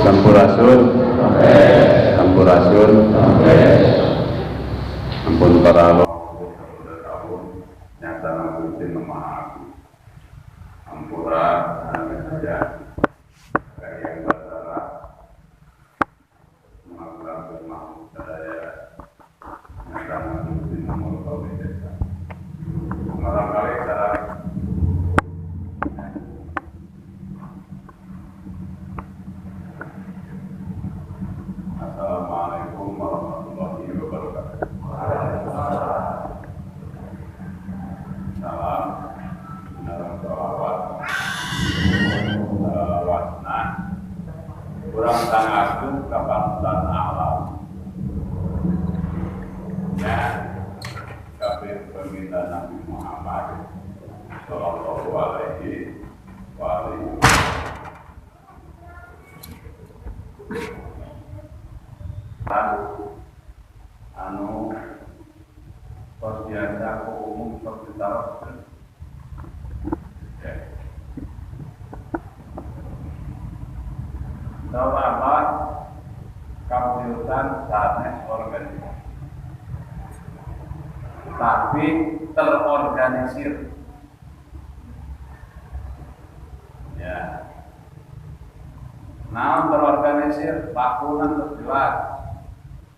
Sampurasun. Sampurasun. Ampun para tahun nyata Gusti Maha Agung. Ampura saja yang bersalah mengaku mau sadaya nyata Gusti nomor desa. Malam kali salam. Assalamualaikum warahmatullahi wabarakatuh. Salam narang sholawat wasna kurang tangaku kapanutan alam ya kafir peminta Nabi Muhammad sallallahu alaihi wa alihi. Anu tos biasa ku umum sok ditaroskeun. Ya. Saur abah kabuyutan sanes organisasi, tapi terorganisir. Ya. Naon terorganisir? Lakunan terus jelas.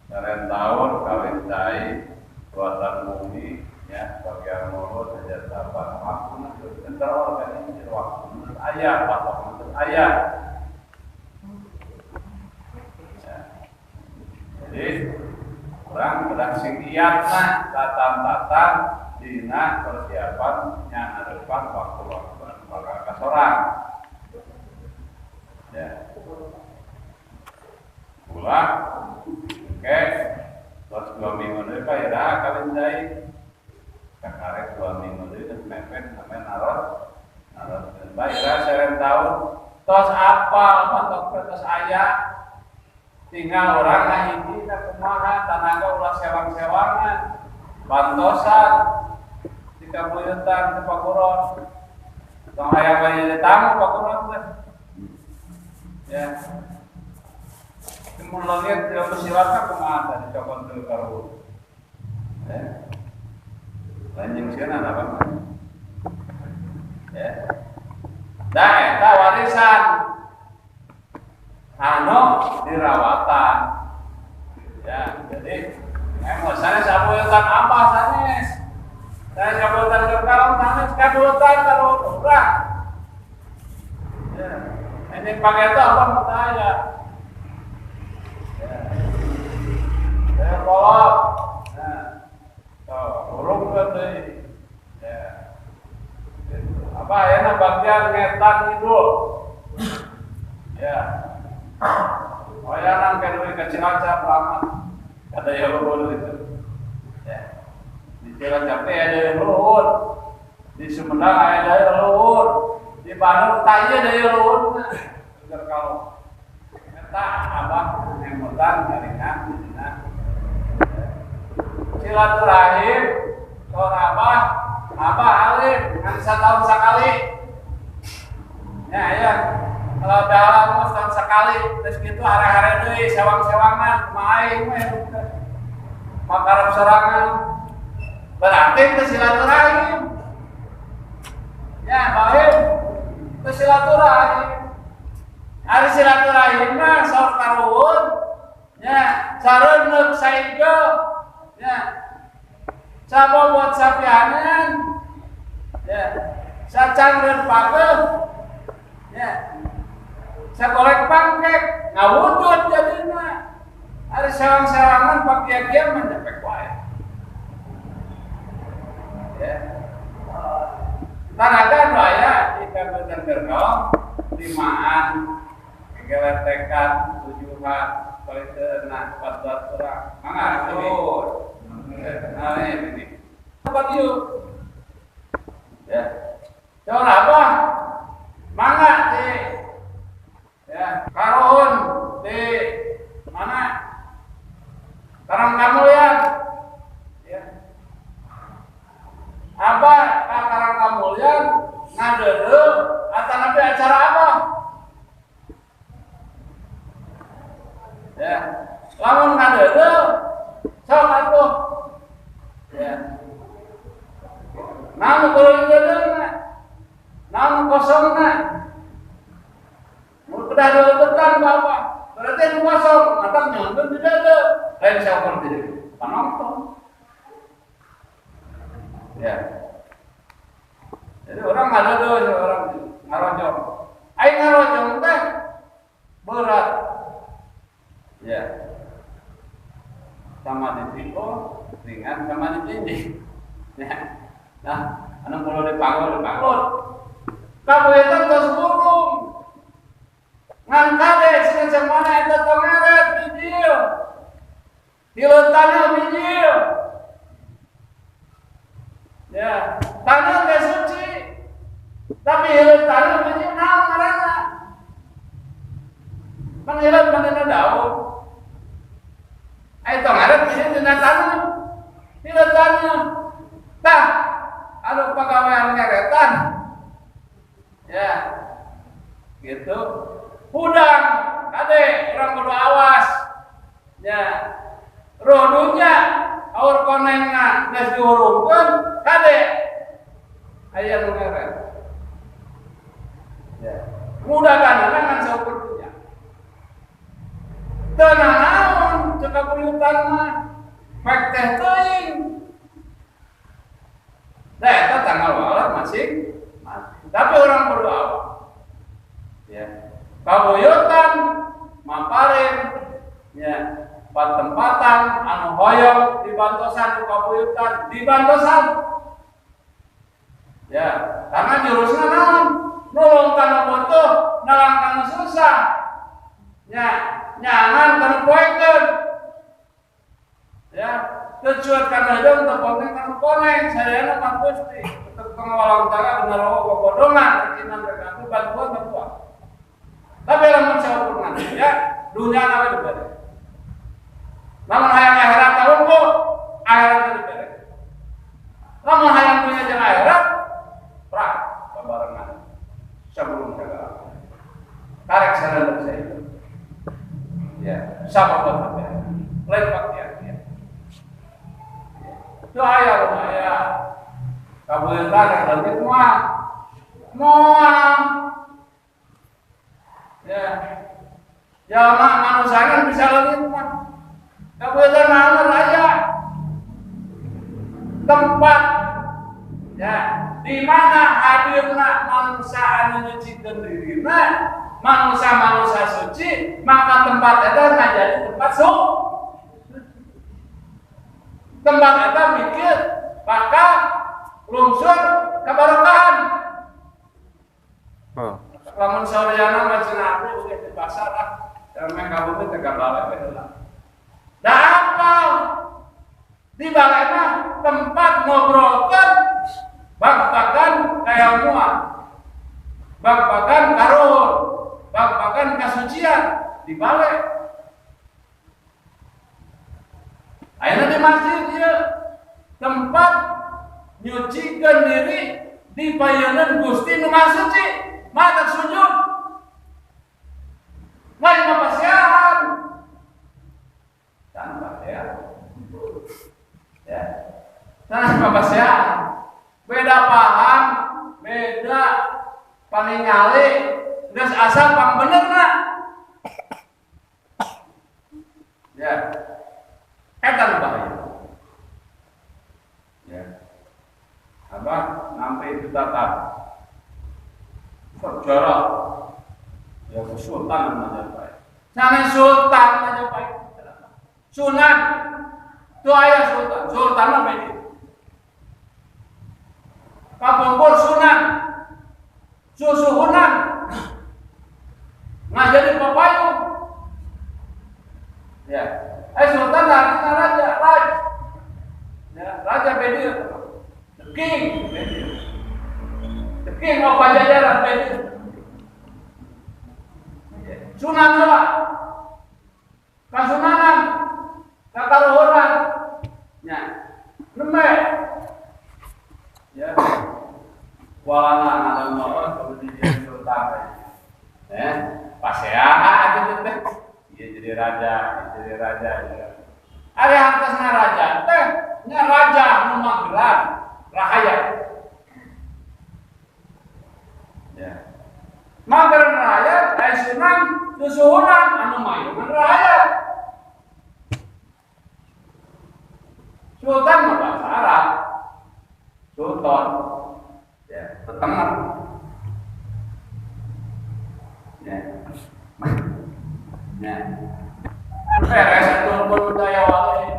Saren tahun kawin cai buatan bumi ya bagian mulut saja sabar waktu terorganisir waktu menurut ayah waktu menurut ayah ya. Jadi orang berasing iatna tatan-tatan dina persiapan nyarepan waktu-waktu bakal kasorang ya ulah. Oke, terus 2 minggu deui Pak ya kawin cai. Kakarek 2 minggu deui geus mepet sampe naros. Naros bae ya seren taun. Tos apal patok tos aya. Tinggal urang ngahiji na kumaha tanaga ulah sewang-sewangan. Bantosan di kabuyutan di Pakuron. Tong hayang bae tamu Pakuron teh. Ya. Mun leungit ilmu silatna kumaha tadi cokot deui karuhun. Ya. Lain jeung sieuna apa? Ya. Da eta warisan anu dirawatan. Ya, jadi sanes kabuyutan apa sanes? Sanes kabuyutan Gerkalong sanes kabuyutan karuhun urang. Ya. Ini pangetu apa mutaya? Ya, kolot. Nah, tuh, burung kan deui. Ya. Gitu. Apa ayeuna bagian ngetan ngidul. Ya. Oyanan ka deui ka Cilacap ramah. Kata ya luhur itu. Ya. Di Cilacap teh aya luhur. Di Sumedang aya luhur. Di Bandung tah ieu deui luhur. Kalau eta abah ngemutan jaringan dina silaturahim saur abah, abah alim ngan satahun sakali. Ya ya, kalau dalam setahun sekali terus gitu hare-hare deui sewang-sewangan kumaha aing we makarep sorangan. Berarti teu silaturahim. Ya, bae teu silaturahim. Ari silaturahim mah saur karuhun nya sareuneuh saigo ya sabobot sapianan ya sacangreun pakeuh ya sagolek pangkek ngawujud jadina. Ari sewang-sewangan pakia-kia mah depek wae ya. Tanaga nu aya di Kabupaten Gerkalong limaan geletekan tujuhan nah 14 orang mangga atur. Nah ini apa yuk ya cara apa mangga di ya karuhun di mana Karang Kamulyan ya apa Karang Kamulyan ngadeudeuh atanapi acara apa. Ya. Lamun ngadeudeuh sok atuh. Ya. Namun kudu dideudeuhna. Namun kosongna. Mun kedah dilebetan bapak. Berarti nu kosong, matak nyonton dideudeuh. Lain saukur di panonton. Ya. Jadi orang ngadeudeuh, orang ngarojong. Aing ngarojong teh berat. Ya. Sama dipikul, ringan sama ditinjing. Ya. Nah, anu perlu dipanggul, dipanggul. Kabuyutan tos burung. Ngan kade cenah mana eta tongeret bijil. Di tanah bijil. Ya, tanah teh suci. Tapi hileut tanah bijil naon ngaranna? Pan hileut mah dina daun. Aya tongeret bijil dina tanah. Hileut tanah. Tah, anu pagawean ngeretan. Ya. Gitu. Hudang, kade urang kudu awas. Ya. Roh dunya aur konengna geus dihurungkeun kade aya nu ngeret. Ya. Mudah-mudahan ngan saukur dunya. Teu nanaon cek kabuyutan mah. Pek teh teuing. Nah, eta tanggal waler masing masing. Tapi orang perlu awas. Ya. Kabuyutan maparin ya patempatan anu hoyong dibantosan ku kabuyutan dibantosan. Ya, karena jurusna naon? Nulung kana butuh, nalang kana susah. Ya, nyangan kana poekeun. Ya, kecuat kana hideung teu koneng kana koneng, sadayana mah Gusti. Tetep pengawalan tangga bener gogodongan, rekinan rek bantuan bantuan. Tapi lamun saukur ya, dunia nawe dibere. Lamun hayang akhirat unggul, akhirat dibere. Lamun hayang dunia jeung akhirat, prak babarengan. Sebelum segala. Karek sadaya saya itu. Ya, sama buat hati. Lain paktian ya. Itu aya aya. Kabuyutan yang leungit moal. Moal. Ya. Jalma manusia bisa leungit mah. Kabuyutan naon aya. Tempat ya di mana hadirna manusia anu nyucikeun dirina, manusia-manusia suci, maka tempat eta menjadi tempat suci. Tempat eta mikir bakal lungsur kebarokahan. Oh. Lamun sauriana mah cenah abdi geus di pasar ah, meh ka bumi teh bale we heula. Da apal di bale mah tempat ngobrolkeun bag-bagan keilmuan, bag-bagan karuhun, bag-bagan kasucian di bale. Ayeuna di masjid ieu tempat nyucikeun diri di payeuneun Gusti nu Maha Suci, mata sujud. Lain mapasihan. Tanpa ya. Ya. Tanpa mapasihan. Beda paham, beda paningali, geus asa pangbenerna. Ya. Eta nu bahaya. Ya. Abah nampi itu tatap sejarah ya Sultan Majapahit. Sana Sultan Majapahit. Sunan itu ayah Sultan. Sultan apa ini? Kapungkur Sunan, Susuhunan, ngajari papayung. Ya, Sultan artinya raja, raja. Ya, Raja Bedir, the King Bedir, the King of Pajajaran Bedir. Sunan heula, kasunanan, kakaruhuran, ya, nembe, ya, walana ngadamel kudu dijieun sultan. Ya, pasea gitu teh. Dia jadi raja, dia jadi raja. Ya. Ari hartosna raja teh nya raja nu mageran rahayat. Ya. Mageran rahayat aya sunan susuhunan anu mayungan rahayat. Sultan mah bahasa Arab. Sultan. Ya, tetenger. Ya. Ya. Beres atuh pun daya wali.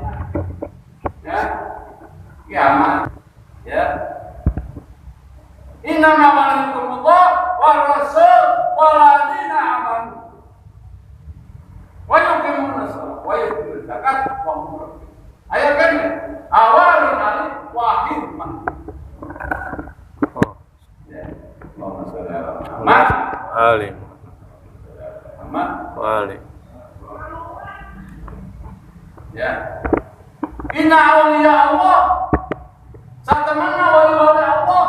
Ya. Kiamat. Ya. Innama waliyukumullah wa rasul waladina amanu. Wa yuqimuna shalah wa yu'tuna zakat wa hum raki'un. Ayat kan awalun alif wahid man. Oh. Ya. Allahumma sholli ala Muhammad. Ali. Muhammad. Ali. Ya. Inna awliya Allah. Satemana wali-wali Allah.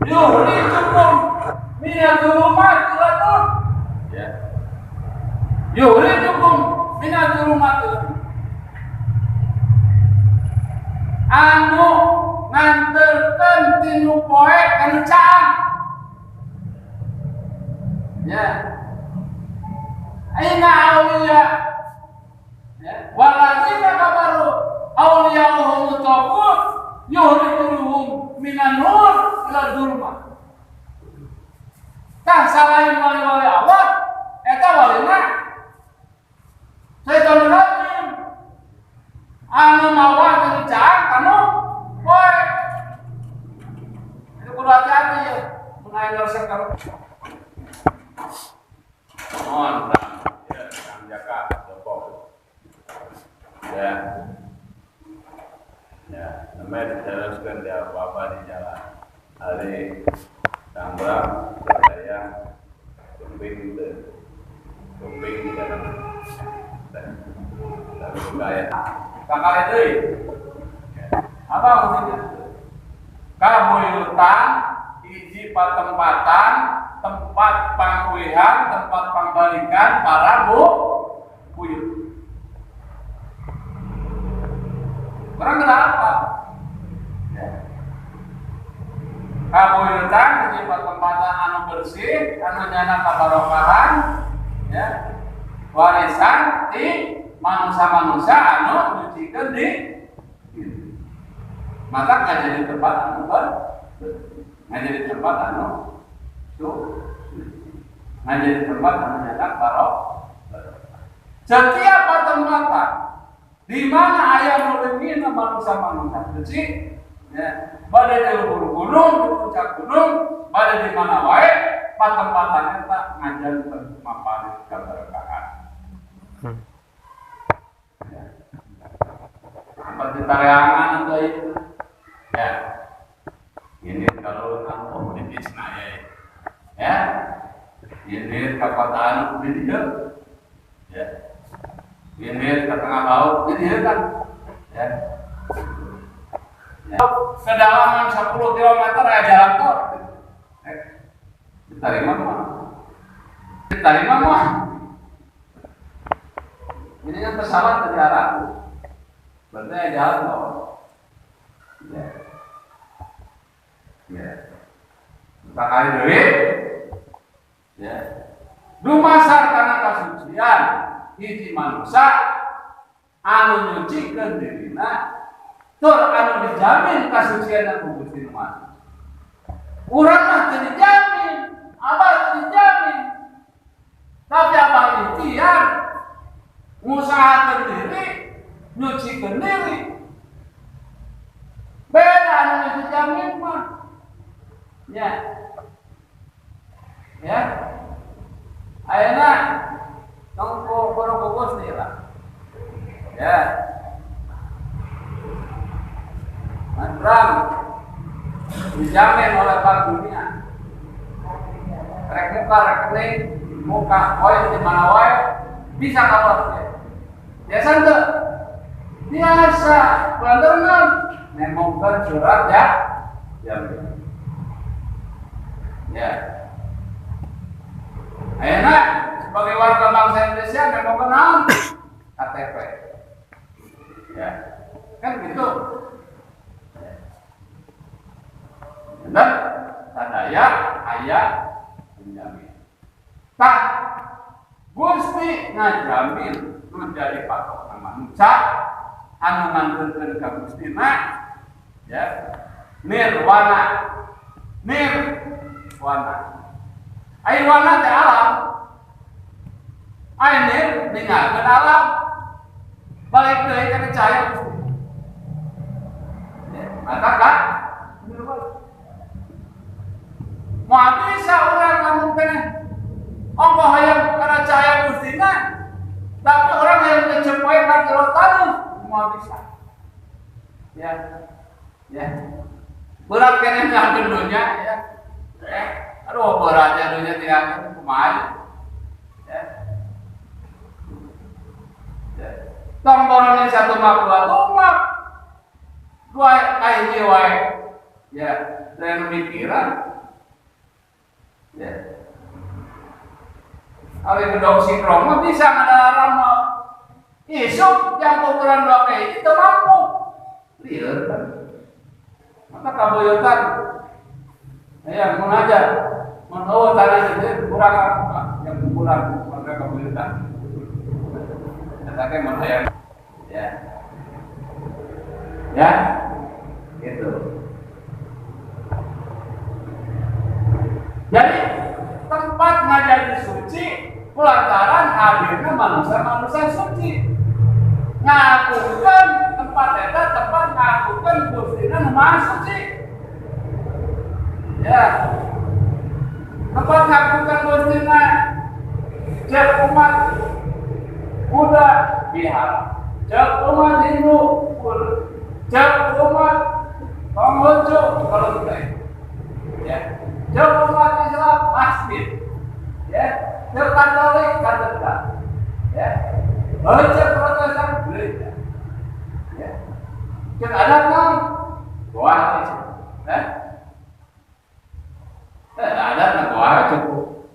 Yuhrijukum minadz-dzulumati ila nur. Ya. Yuhrijukum minadz-dzulumati ila nur. Anu nganterkeun tinu poe kanu caang. Ya. Inna awliya ya waladzina kafaru awliya'uhum taghut yuhrijuhum minan nur ila dzulumah. Tah salahin wali-wali Allah eta walina syaitonur rajim anu mawa tinu caang kanu poe. Itu kudu hati-hati ya mun aya resep karo. Mohon ya Kang Jaka Depok. Ya. Ya, namanya diteruskan di apa-apa di jalan. Hari Kang Bram, saya sumping itu. Sumping di jalan. Tapi ya. Kakak itu. Apa maksudnya? Kabuyutan hiji patempatan tempat pangkuihan, tempat pangbalikan para buyut. Orang kenapa? Ya. Kabuyutan hiji patempatan anu bersih, anu nyana kabarokahan, ya. Warisan ti manusia-manusia anu nyucikeun di maka nggak jadi tempat anu nggak jadi tempat anu nggak jadi tempat anu nyana barokah. Setiap tempatan di mana ayam mulungina manusia-manusia suci, ya, pada di luhur gunung, di puncak gunung, pada di mana wae, patempatan eta ngajarkeun maparin kaberkahan. Ya. Apa ditareangan atau itu? Ya. Ini kalau kamu di bisna ya. Ya. Ini ke kotaan di dieu. Ya. Ini ke tengah laut, di dieu kan. Ya. Ya. Kedalaman 10 km aya jalan tol. Diterima mah. Diterima mah. Ini kan pesawat dari arah. Berarti aya jalan tol. Ya. Ya. Tak kali deui. Ya. Dumasar kana kasucian hiji manusia anu nyucikeun dirina tur anu dijamin kasucianna ku Gusti Nu Maha Suci. Urang mah teu dijamin, abah teu dijamin. Tapi abah ikhtiar ngusahakeun diri, nyucikeun diri. Beda anu dijamin mah. Ya. Ya. Ayeuna tong kukus nih lah. Ya. Mandram dijamin oleh Bank Dunia. Rek muka rekening, muka koin di mana wae bisa keluar. Biasa enggak? Biasa. Bulan nemongkeun surat ya. Jamin. Ya. Ayeuna sebagai warga bangsa Indonesia memang kenal KTP. Ya. Kan gitu. Dan sadaya aya menjamin. Tah Gusti ngajamin nu jadi patokna manusia anu ngantunkeun ka Gustina, ya, nirwana. Nirwana. Ai wana teh alam. Ai nir ninggalkeun alam. Balik deui kana cahaya Gusti. Ya, maka ka nirwana. Moal bisa urang lamun keneh ongkoh hayang kana cahaya Gustina, tapi orang yang ngecep wae ka jero taneuh moal bisa. Ya. Ya. Berat keneh ninggalkeun dunya, ya. Ya. Aduh, beratnya dunya tinggalkeun kumaha. Ya. Ya. Tong borone satu map dua tumak. Dua kahiji wae. Ya, dan mikiran. Ya. Ari gedong sikrong mah bisa ngadalam mah. Isuk yang ukuran dua kahiji teu mampu. Lieur kan. Maka kabuyutan. Ya, munajat. Mun eueuh tanah itu kurang apa? Yang ukuran warga kabuyutan. Eta teh mun hayang. Ya. Ya. Gitu. Jadi tempat ngajari suci lantaran hadirnya manusia-manusia suci. Ngakukeun tempat eta tempat ngakukeun Gustina nu maha suci. Ya. Tempat ngakukeun Gustina cek umat Buddha bihara, cek umat Hindu pura, cek umat Konghucu kelenteng. Ya. Cek umat Islam masjid. Ya. Cek Katolik katedral. Ya. Cek Protestan gereja. Ya. Cek adat naon? Goa. Eh? Adat mah goa cukup.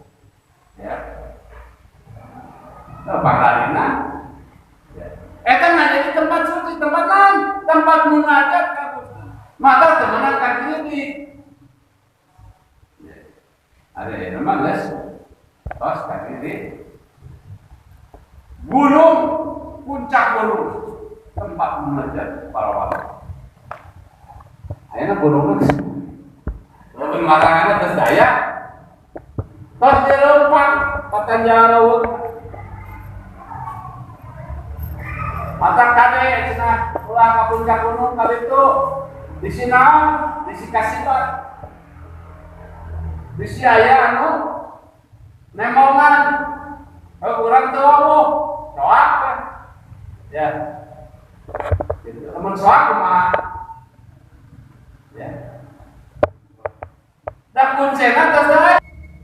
Ya. Nah, pangkalina. Ya. Eta jadi tempat suci, tempat naon? Tempat munajat ka Gusti. Maka temenan ka diri. Ya. Ada yang memang geus tos ka diri. Gunung, puncak gunung, tempat munajat para wali. Ayeuna gunung geus. Lamun maranganna geus daya. Tos dileumpang patanjang leuweung. Mata kade cenah ulah ka puncak gunung kali itu di sinaon, di sikasibat. Di si aya anu nemongan. Urang teu wawuh, soak kan. Ya. Gitu. Lamun soak kumaha? Ya. Da kuncena tos dae.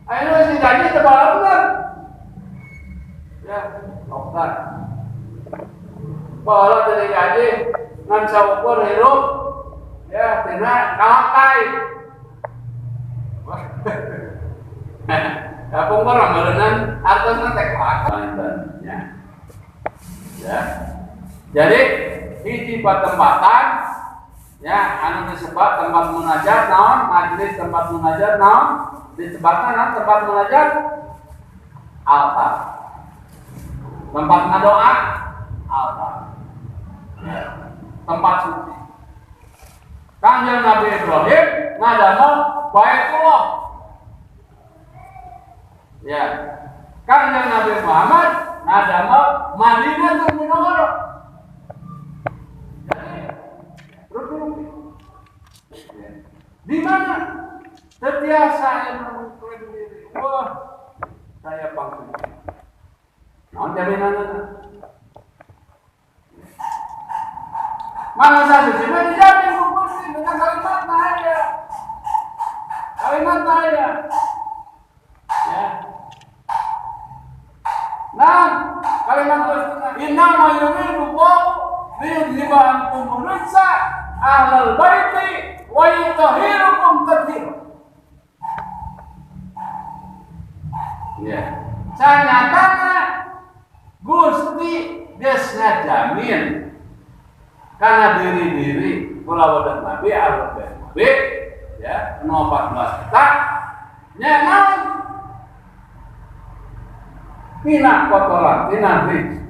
Ayeuna geus digaji teu baleungan. Ya, dokter. Baheula teu digaji ngan saukur hirup ya tina kalakai. Kapungkur meureunnan artosna teh kuat. Ya. Ya. Jadi hiji patempatan ya anu disebut tempat munajat naon, majelis tempat munajat naon, disebutna naon tempat munajat altar. Tempat ngadoa altar. Ya. Tempat suci. Kanjeng Nabi Ibrahim ngadamel Baitullah. Ya. Kanjeng Nabi Muhammad ngadamel Madinatul Munawwarah. Jadi rupi-rupi. Ya. Di mana? Setiasa yang mengklaim diri, wah, saya pangsuci. Naon jaminanna? Manusia suci mah dijamin ku Gusti dengan kalimat aya. Kalimat aya. Ya. Nah, kalimat Gusti inna ma yuridu Allahu liyudhhiba ankum rijsa ahlal baiti wa yutahhirukum tathira. Ya. Sanyatana Gusti geus ngajamin karena diri-diri kula wadah Nabi alur Nabi ya 14 eta nya naon tina kotoran tina rijs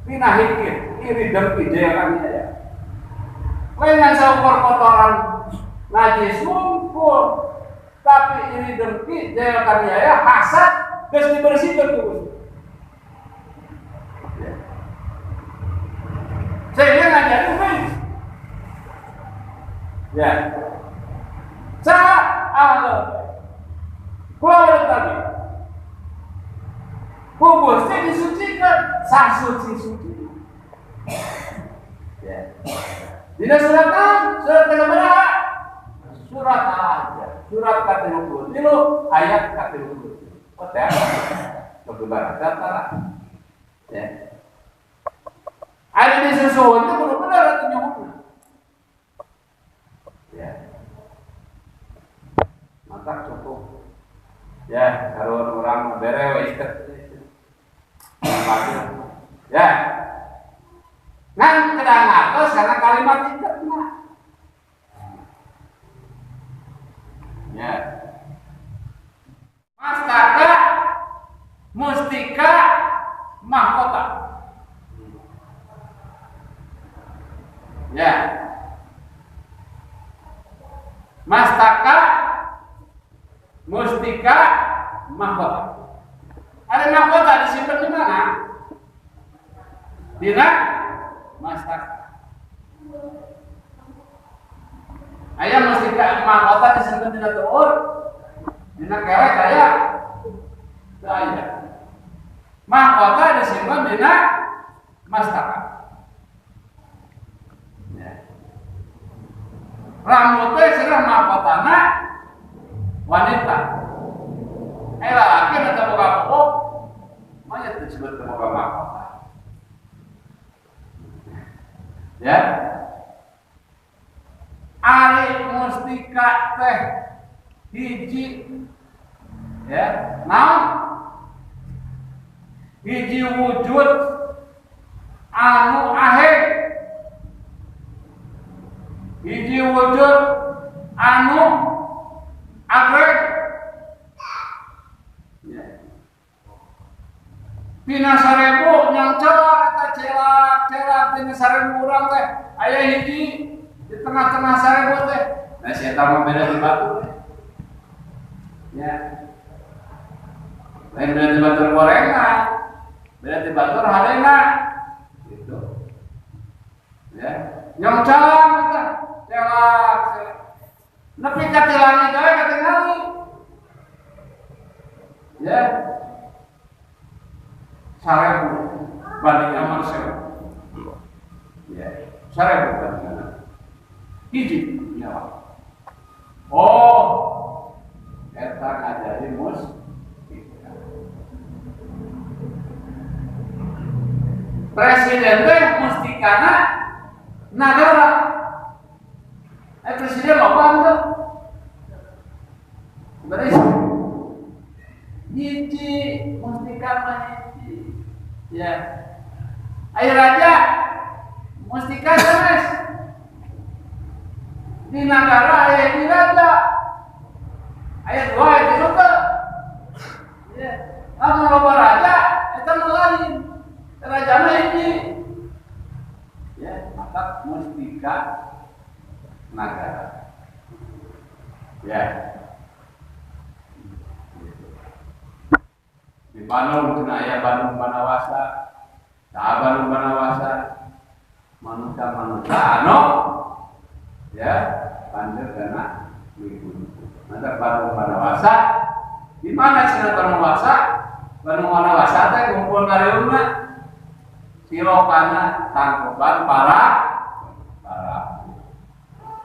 tina hikir iri dengki jalan ya lain saukur kotoran najis ngumpul tapi iri dengki jalan ya hasad geus dibersihkeun ku Gusti. Sehingga nggak jadi rijs. Ya. Sa ahlu keluar tadi. Ku Gusti disucikan, sasuci-suci. Ya. Dina surat surat sabaraha? Surat aja. Surat ka-33 ayat ka-33. Oh, teh. Coba baca tara. Ya. Ada di sesuatu itu benar-benar atau nyuhun. Ya. Mata cukup. Ya, kalau orang bere we iket. Ya. Ngan kedang atos karena kalimat iket mah. Ya. Mastaka mustika mahkota. Ya. Mastaka mustika mahkota. Ada mahkota disimpan di mana? Dina mastaka. Aya mustika mahkota disimpan dina tuur. Dina kerek aya. Teu aya. Mahkota disimpan dina mastaka. Rambutnya serah mahkotana wanita. Laki atau boga pokok, maya disebut boga mahkota. Ya. Ari mustika teh hiji ya, naon? Hiji wujud anu aheng. Hiji wujud anu agreg. Ya. Tina sarebu nyang celak eta celak-celak tina sarebu urang teh aya hiji di tengah-tengah sarebu teh. Nah si eta mah beda di batu teh. Ya. Lain beda di batu gorengan, beda di batu hadena. Gitu. Ya. Nyang celak eta celak. Nepi ka ti langit we katingali. Ya. 1000 banding amal 1000. Ya, 1000 banding hiji nyawa. Oh, eta ngajari mustika. Presiden teh mustikana nagara. Presiden loba henteu? Berarti hiji mustika mah hiji. Ya. Ayo raja mustika sanes. Di nagara aya di raja. Aya dua aya tilu teu. Ya. Lamun loba raja eta mah lain. Raja mah hiji. Ya, maka mustika nagara. Ya. Di Bandung cenah aya Bandung Banawasa. Saha Bandung Banawasa? Manusia-manusia anu ya panjer kana minggu. Mantap Bandung Banawasa. Di mana cenah Bandung Banawasa? Bandung Banawasa teh ngumpul ngariungna. Silokana tangkuban para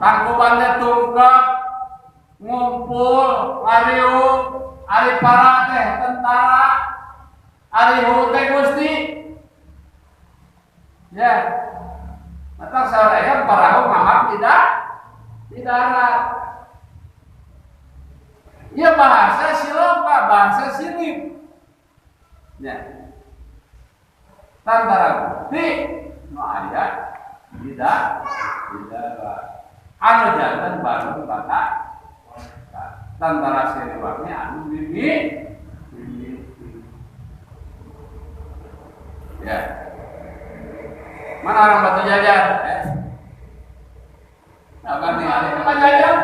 tangkuban teh tungkep ngumpul ngariung ari para teh tentara ari hu teh Gusti. Ya. Mata saraya parahu mamak tidak di darat. Ya bahasa siloka, bahasa sirip. Ya. Tantara Gusti nu aya tidak tidak anu janten Bandung kota Tantara Siliwangi anu mimi mimiti. Ya. Mana orang Batu Jajar? Eh? Apa nih? Apa Jajar?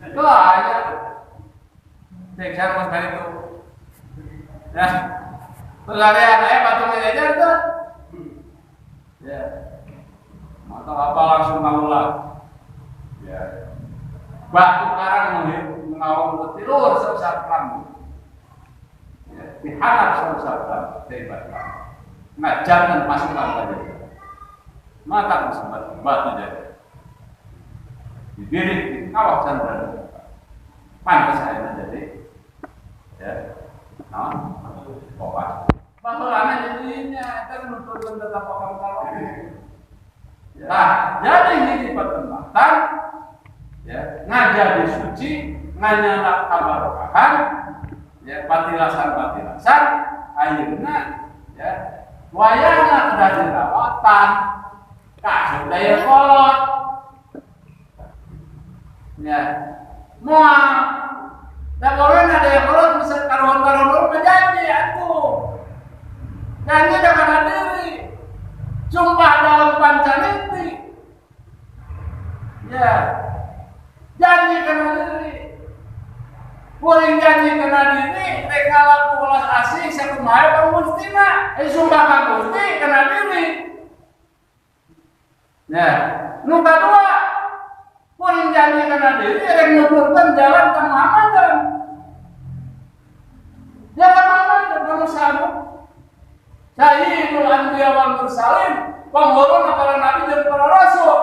Itu aja. Cek saya mau sekali itu. Ya. Terus ada yang Batu Jajar tuh. Ya. Atau apa langsung ngulang. Ya. Batu karang mengawang tidur sebesar perang. Ya, dihanap sebesar perang dari batu. Nah, jangan pasukan saja. Maka sempat Batu Jajar. Didirik di kawah Chandra. Pantas saya menjadi ya, nah, kopas. Masalahnya jadinya kita menuturkan tetap akan kalau. Nah, jadi ini pertempatan ya, ngajadi suci, nganyalak kabarokahan, ya, patilasan-patilasan, ayeuna ya, wayahna kedah dirawatan, kasut Dayeuhkolot. Ya, moal da boleh Dayeuhkolot bisa karuhun-karuhun menjanji atuh. Janji dengan diri. Sumpah dalam pancaniti. Ya. Janji kana diri. Kuring janji kana diri, rek ngalaku welas asih sakumaha ka Gustina. Eh sumpah ka Gusti kana diri. Ya, nu kadua, kuring janji kana diri rek nuturkeun jalan ka Muhammadan. Jalan Muhammadan kamu sanggup. Sayyidul Anbiya wal Mursalin, penghuluna para nabi dan para rasul.